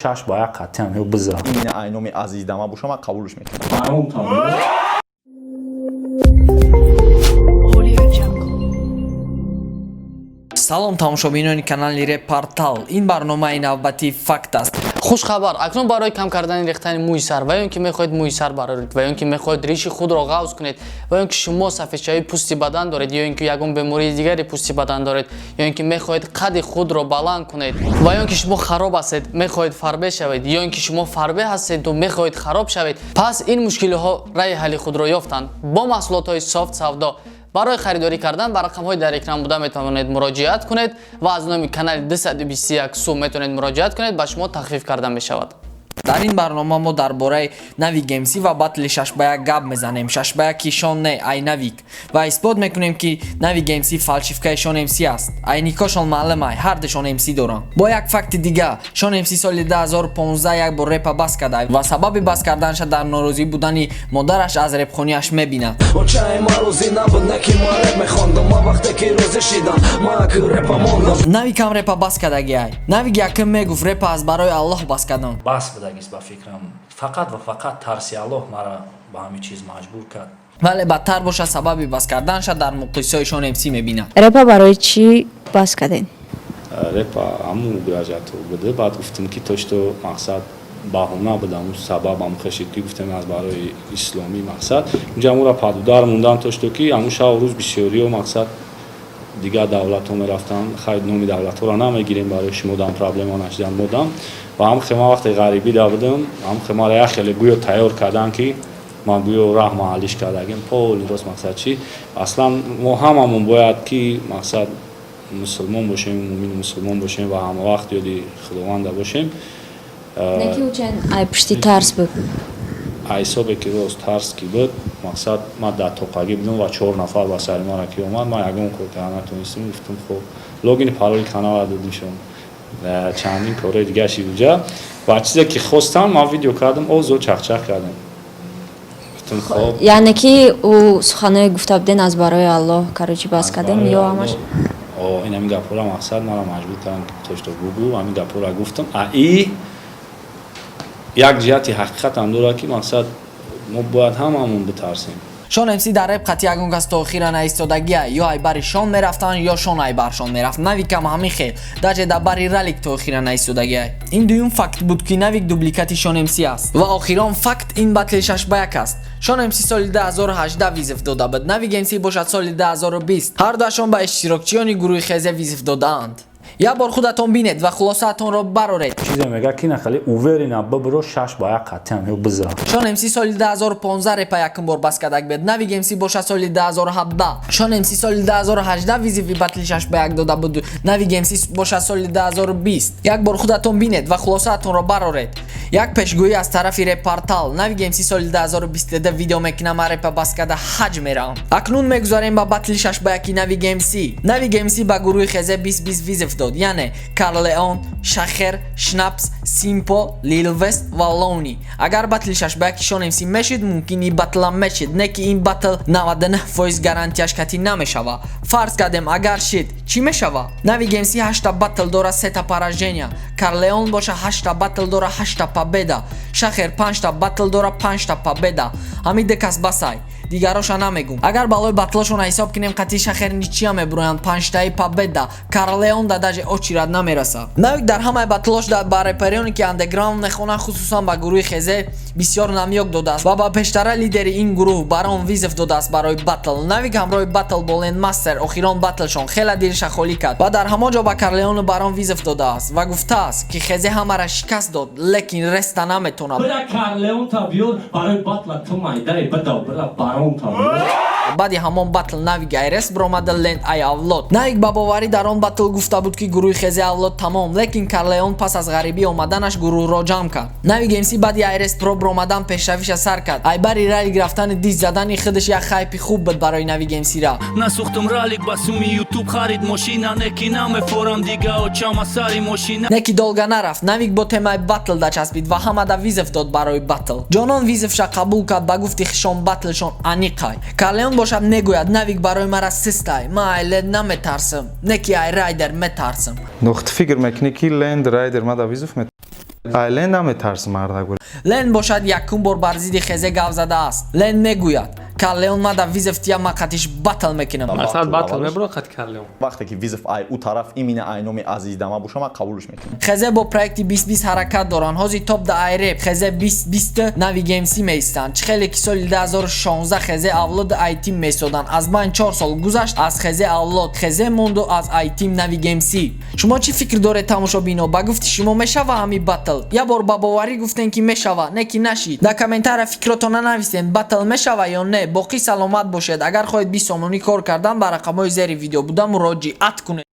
6-1 қатъиян ё биза. Именно ай номи Азиздама боша, ман қабулш мекунам. Барон тамом. Audio Jungle. Салом, тамошобинони канали Репортал. Ин барномаи навбатии «Факт» аст. Хушхабар! Акнун барои кам кардани рехтани мӯи сар ва ё ин ки мехоҳед мӯи сар бароред, ва ё ин ки мехоҳед риши худро ғафз кунед, ва ё ин ки шумо сафедшавии пӯсти бадан доред, ё ин ки ягон бемории дигари пӯсти бадан доред, ё ин ки мехоҳед қади худро баланд кунед, ва ё ин ки шумо хароб ҳастед, мехоҳед фарбе шавед, ё ин ки шумо фарбе ҳастеду мехоҳед хароб шавед, пас ин мушкилиҳо раҳи ҳалли худро ёфтанд бо маҳсулотҳои Софт Савдо. Барои харидорӣ кардан ба рақамҳои дар экран буда метавонед муроҷиат кунед ва аз номи канали 221 сум метавонед муроҷиат кунед, ба шумо тахфиф карда мешавад. Дар ин барнома мо дар бораи Навик МС ва батли 6-1 гап мезанем. 6-1 Шон не, ай Навик, ва исбот мекунем, ки Навик МС фальшивкаи Шон МС аст. Айникошон маълум ай, ҳардушон МС доранд. Бо як факти дига: Шон МС соли 2015 як бор репа бас карда ва сабаби бас карданаша дар норозӣ будани модараш аз репхониаш мебинад. Очаи ма розӣ набуд, не ки ма реп мехондам. Ма вақте ки розӣ шидам, ма ки репа мондам. Навикам репа бас кардагиай. Навик якум мегуфт: «Репа аз барои Аллоҳ бас кардам». Бас будагист, ба фикрам, фақат ва фақат тарси Аллоҳ мара ба ҳамин чиз маҷбур кард. Вале бадтар бошад, сабаби бас карданаша дар муқисои Шон МС мебинад. Репа барои чӣ бас кардем? Репа ҳамун угрожать буда. Баъд гуфтем, ки то что мақсад баҳона буд, ҳамун сабаб ҳамун хешид, ки гуфтем, аз барои исломӣ мақсад унҷа ҳамура падудар мондан, то что ки ҳамун шабу рӯз бисёриҳо, мақсад, дигар давлатҳо мерафтанд. Хайр, номи давлатҳоро намегирем, барои шумо дам проблема нашидан модам. Ва ҳам хема вақте ғарибӣ да будам, ҳам хемара як хеле гӯё тайёр карданд, ки ман гӯё раҳ маҳаллиш кардагим полный рост. Мақсад чӣ? Аслан мо ҳамамон бояд ки, мақсад, мусулмон бошем, мумини мусулмон бошем ва ҳамавақт ёди Худованда бошем. Не ки учен ай пушти тарс буд? Ҳисобе ки рост тарс ки буд, мақсад, ман дар тоқагӣ будам ва чор нафар ба сари мара ки омад, ман ягон кор карда натонистам. Гуфтам: «Хоб, логини пароли канала додимшон, чандин корҳои дига шид уҷа ва чизе ки хостам, ман видео кардам, озо чахчах кардам, гуфтам: «Хоб». Яъне ки ӯ суханое гуфта буден, аз барои Аллоҳ, короче, бас кардем ё ҳамаш? Ин ҳамин гапҳоро, мақсад, мара маҷбур кардам, то что бугу. Ҳамин гапҳоро гуфтам. А и як ҷиҳати ҳақиқатам дорад, ки, мақсад, мо бояд ҳамамон битарсем. Шон МС дар реп қати ягон кас то охира наистодагия. Ё ай бари Шон мерафтанд, ё Шон ай баршон мерафт. Навикам ҳамин хел, даже дар бари Ралик то охира наистодагия. Ин дуюм факт буд, ки Навик дубликати Шон МС аст. Ва охирон факт ин батли 6-1 аст. Шон МС соли 2018 вызов дода буд, Навик МС бошад соли 2020. Ҳардуашон ба иштирокчиёни гурӯҳи Хезе вызов додаанд. Як бор худатон бинед ва хулосаатонро бароред. Чизе мега, ки нахали уверенно бибиро, 6-1 қатъиян ё биза. Шон МС соли 2015 репа якум бор бас кардак бед, Навик МС бошад соли 2017. Шон МС соли 2018 вызови батли 6-1 дода буд, Навик МС бошад соли 2020. Як бор худатон бинед ва хулосаатонро бароред. Як пешгӯӣ аз тарафи Репортал: Навик МС соли 2022 видео мекунам: «Ман репа бас карда ҳаҷ меравам». Акнун мегузарем ба батли 6-1 Навик МС. Навик МС ба гурӯҳи Хезе 2020 вызов дод, яъне Карлеон, Шахер, Шнапс, Симпо, Лилвест ва Лоуни. Агар батли 6-1 Шон МС мешид, мумкин и батлам мешид, не ки ин батл 99% гарантияш катӣ намешава. Фарз кардем, агар шид, чӣ мешава? Навик МС ҳашта батл дора, сета поражения. Карлеон боша ҳашта батл дора, ҳашта победа. Шахер панҷта батл дора, панҷта победа. Ҳамин ду кас басай, дигароша намегум. Агар балои батлошона ҳисоб кунем, қатъи Шахер ничья мебуроянд, панҷтаи победа. Карлеон да даже очередь намераса. Навик дар ҳамаи батлош ба реперионе, ки андеграунд мехонанд, хусусан ба гурӯҳи Хезе бисёр намёк додааст ва ба пештара лидери ин гурӯҳ Барон вызов додааст барои батл. Навик ҳамроҳи батл бо Лендмастер, охирон батлшон, хеле дилша холӣ кард ва дар ҳамон ҷо ба Карлеону Барон вызов додааст ва гуфтааст, ки Хезе ҳамара шикаст дод, лекин реста наметонад. Бира, Карлеон та биёр барои батла, ту майдаи бидав, бира, Барон та биёр. Баъди ҳамон батл Навик ай рест биромада, Ленд ай Авлод. Навик ба боварӣ дар он батл гуфта буд, ки гурӯҳи Хезе Авлод тамом, лекин Карлеон пас аз ғарибӣ омаданаш гурӯҳро ҷамъ кард. Навик МС баъди ай рест про биромадан пешравиша сар кард. Айбари Ралик рафтани дис задани худаш як хайпи хуб буд барои Навик МСра. Насухтум Ралик ба суми Ютуб харид мошина, неки намефорам дига очама сари мошина. Неки долго нарафт. Навик бо темаи батл дачаспид ва ҳамада вызов дод барои батл. Ҷонон вызовша қабул кард. Ба гуфти хишон, батлшон аниқай. Карлеон бошад мегӯяд: «Навик барои мара систай, ман ай Ленд наметарсам, неки ай Райдер метарсам». Нохт, фикр мекунӣ, ки Ленд Райдер мада вызов мет? Ай Лен наметарсӣ, мардак? Лен бошад, якум бор бар зидди Хезе гап задааст. Лен мегӯяд: «Карлеон мада вызов тия, ма қатиш батл мекунам». Мақсад, батл мебуро қати Карлеон? Вақте ки вызов ай ӯ тараф имина ай номи Азиздама боша, ман қабулш мекунам. Хезе бо проекти 2020 ҳаракат доранд. Ҳозир топ да айреп Хезе 2020, Нави Гемси меистанд. Чӣ хеле ки соли 2016 Хезе Авлод Айтим месоданд. Аз байн 4 сол гузашт, аз Хезе Авлод Хезе монду, аз Айтим Нави Гемси. Шумо чӣ фикр доред, тамошобино? Ба гуфти шумо, мешава ҳами батл? Я бор ба боварӣ гуфтем, ки мешава, не ки нашид. Дар комментария фикротона нависем, батл мешава ё не. Боқӣ саломат бошед. Агар хоҳед 20 сомонӣ кор кардан, ба рақамҳои зери видео буда муроҷиат кунед.